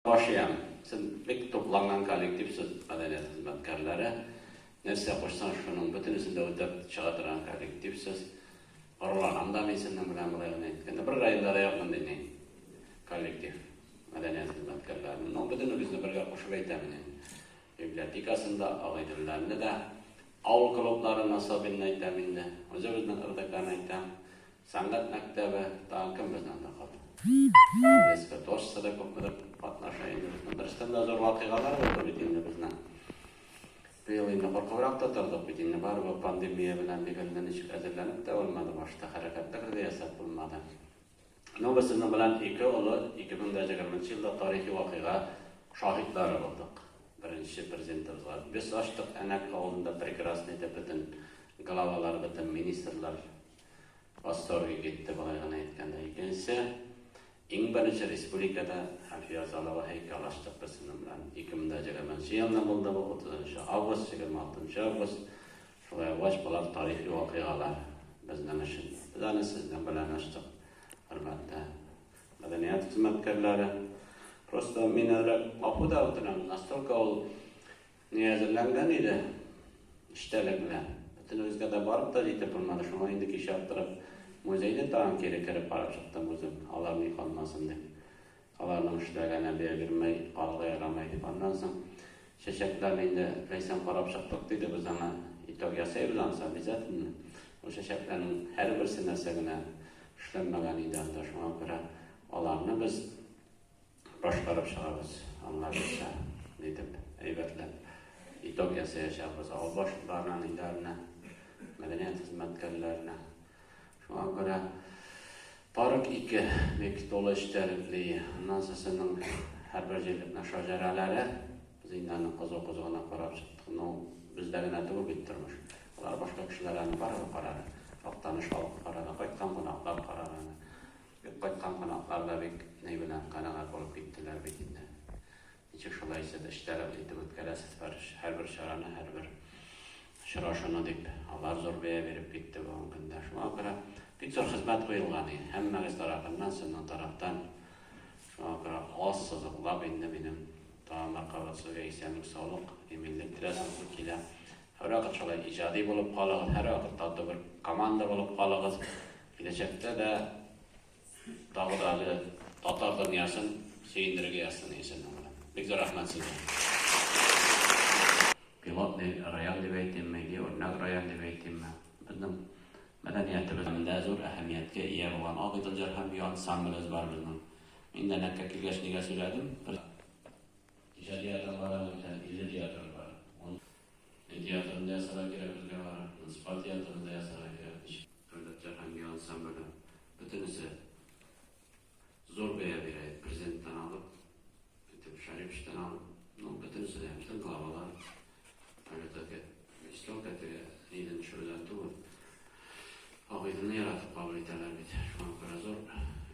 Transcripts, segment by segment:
Баш иям. Сез бик тупланган коллектив сез, мәдәният хезмәткәрләре. Нәрсә кушсаң, шуның бөтенесен дә үтәп чыга торган коллектив сез. Горурланам да мин сезнең белән, болай гына әйткәндә. Бер районда да юк мондый ни коллектив мәдәният хезмәткәрләренең. Ну, бөтенебезне бергә кушып әйтәм инде. Библиотекасын да, Агыйделләрне дә, авыл клубларын особенно әйтәм инде. Үзебезнең РДКны әйтәм. Сәнгать мәктәбе, тагын кем безнең анда калды? Детское творчество да күпмедер катнаша инде безнең. Дөрестән дә зур вакыйгалар булды бит инде безнең. Быел инде куркыбрак та тордык бит инде, барыбер пандемия белән бик әллә ничек әзерләнеп тә булмады, башта хәрәкәтләр дә ясап булмады. Ну, без сезнең белән ике олы 2020 елда тарихи вакыйга шаһитлары булдык. Беренче президентыбызга без ачтык Әнәк авылында прекрасный итеп бөтен главалар, бөтен министрлар восторге китте, болай гына әйткәндә. Икенчесе, иң беренче республикада Әлфия Залова һәйкәл ачтык без сезнең белән. 2020 елны булды бу, 30 август, 26 август. Шулай булгач, болар тарихи вакыйгалар безнең өчен. Без аны сезнең белән ачтык, хөрмәтле мәдәният хезмәткәрләре. Просто мин әзрәк гафу да үтенәм, настолько ул Ни әзерләнгән иде эчтәлек белән. Бөтенебезгә дә барып та җитеп булмады. Шуңа инде кичә аптырап музейны тагын кире кереп карап чыктым үзем. Алар ни калмасын дип. Аларның эшләгәне бирмәй калырга ярамый дип. Аннан соң чәчәкләрне инде Ләйсән карап чыктык диде, без аңа итог ясыйбыз анысы обязательно. Ул чәчәкләрнең һәрберсе нәрсә генә эшләнмәгән иде анда. Шуңа күрә аларны без Башкарып чыгабыз, Алла бирсә, нитеп, әйбәтләп итог ясаячакбыз авыл башлыкларына, ниләренә, мәдәният хезмәткәрләренә. Шуңа күрә парк ике бик тулы эчтәлекле. Аннан соң сезнең һәрбер җирлекнең шаҗәрәләре, без инде аны кызу-кызу гына карап чыктык. Ну, бездә генә түгел бит тормыш. Алар башка кешеләр аны барыбер карар. Актаныш халкы карады, кайткан кунаклар карар аны. Бик кайткан кунаклар да бик ни белән канәгать булып киттеләр бит инде. Ничек шулай сез эчтәлекле итеп үткәрәсез һәрбер чараны, һәрбер очрашуны дип, алар зур бәя биреп китте бүгенге көндә. Шуңа күрә бик зур хезмәт куелган иде. Һәммәгез тарафыннан, сезнең тарафтан. Шуңа күрә аз сызыклап инде минем тагын бер кабат сезгә исәнлек-саулык, иминлек теләсем килә. Һәрвакыт шулай иҗади булып калыгыз, һәрвакыт тату бер команда булып калыгыз. Киләчәктә дә тагы да әле татар дөньясын сөендерергә язсын исемнең белән. Бик зур рәхмәт сезгә. Пилотный район дип әйтимме, или үрнәк район дип әйтимме, безнең мәдәниятебездә зур әһәмияткә ия булган Агыйдел җыр һәм бию ансамблебез бар безнең. Мин дә Әнәккә килгәч нигә сөйләдем? Ничә театр бар аның икән? 50 театр бар. Ун театрын да ясарга кирәк безгә бары. Муниципаль театрын да ясарга кирәк. Ничек Дәүләт җыр һәм бию ансамбле бөтенесе зур бәя бирә иде. Президенттан алып, итеп Шариповичтан алып, ну, бөтенесе дә, бөтен главалар. Әлбәттә, не столько теге нидән төшерүдән түгел. Агыйдылны яратып кабул итәләр бит. Шуңа күрә зур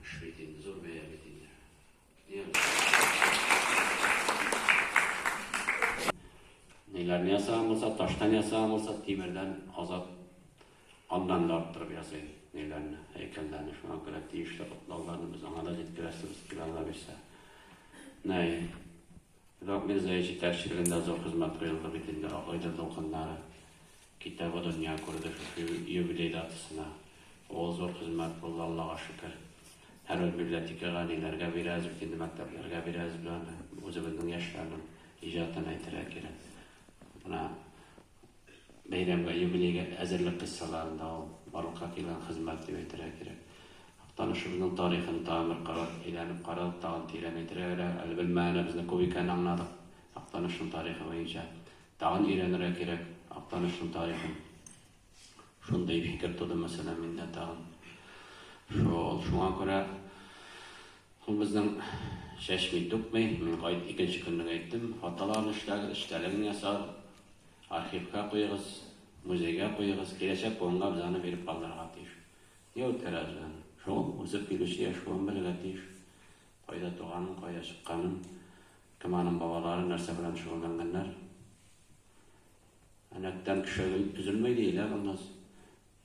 эш бит инде, зур бәя бит инде. Ниләрне ясаган булса, таштан ясаган булса, тимердән азат аннан да арттырып ясый ниләрне, һәйкәлләрне. Шуңа күрә тиешле котлауларны без аңа да җиткерәсебез килә, Алла бирсә. Нәй, Эдуард Мирзаевич җитәкчелегендә зур хезмәт куелды бит инде Агыйдел дулкыннары китабы дөнья күрде шушы юбилей датасына. Ул зур хезмәт булды, Аллага шөкер. Һәрбер библиотекага, ниләргә бирәбез бит инде, мәктәпләргә бирәбез без аны. Үзебезнең яшьләрнең иҗатын әйтергә кирәк. Менә бәйрәмгә, юбилейга әзерлек кыссаларында ул барлыкка килгән хезмәт дип әйтергә кирәк. Актанышыбызның тарихын тагын бер кабат әйләнеп карадык, тагын тирәнәйтергә кирәк. Әле белмәгәнебезне күп икәнен аңладык Актанышның тарихы буенча. Тагын өйрәнергә кирәк Актанышның тарихын. Шундый фикер туды, мәсәлән, миндә тагын. Шул, шуңа күрә ул безнең чәчми түкми, мин кайт икенче көнне әйттем, хаталарны эшләгез, эчтәлеген ясагыз, архивка куегыз, музейга куегыз, киләчәк буынга без аны биреп калдырырга тиеш. Ни үткәрәбез без аны? Шул, үсеп килүче яшь буын белергә тиеш. Кайда туганын, кайда чыкканын, кем аның бабалары, нәрсә белән шөгыльләнгәннәр. Әнәктән кеше өзелми ди, дә Гөлназ.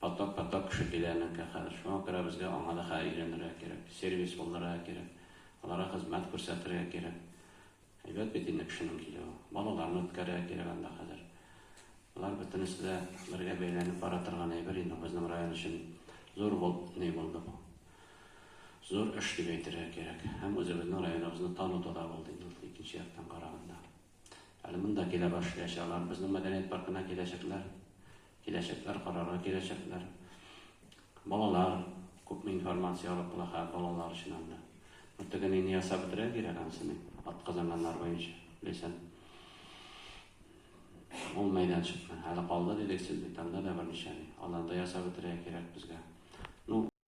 Поток-поток кеше килә Әнәккә хәзер. Шуңа күрә безгә аңа да хәзер өйрәнергә кирәк. Сервис булдырырга кирәк. Аларга хезмәт күрсәтергә кирәк. Әйбәт бит инде кешенең килүе. Балаларны үткәрергә кирәк анда хәзер. Болар бөтенесе дә бергә бәйләнеп бара торган әйбер инде безнең район өчен зур бул, ни булды бу. Зур эш дип әйтергә кирәк. Һәм үзебезнең районыбызны таныту да булды инде ул икенче яктан караганда. Әле монда килә башлаячаклар, безнең мәдәният паркына киләчәкләр. Киләчәкләр, карарга киләчәкләр. Балалар күпме информация алып була хәзер балалар өчен анда. Ну, теге нине ясап бетерергә кирәк анысыны, атказанганнар буенча, беләсең. Ул мәйданчыкны. Әле калды дидек сез бит, анда да берничә ни. Аларны да ясап бетерергә кирәк безгә.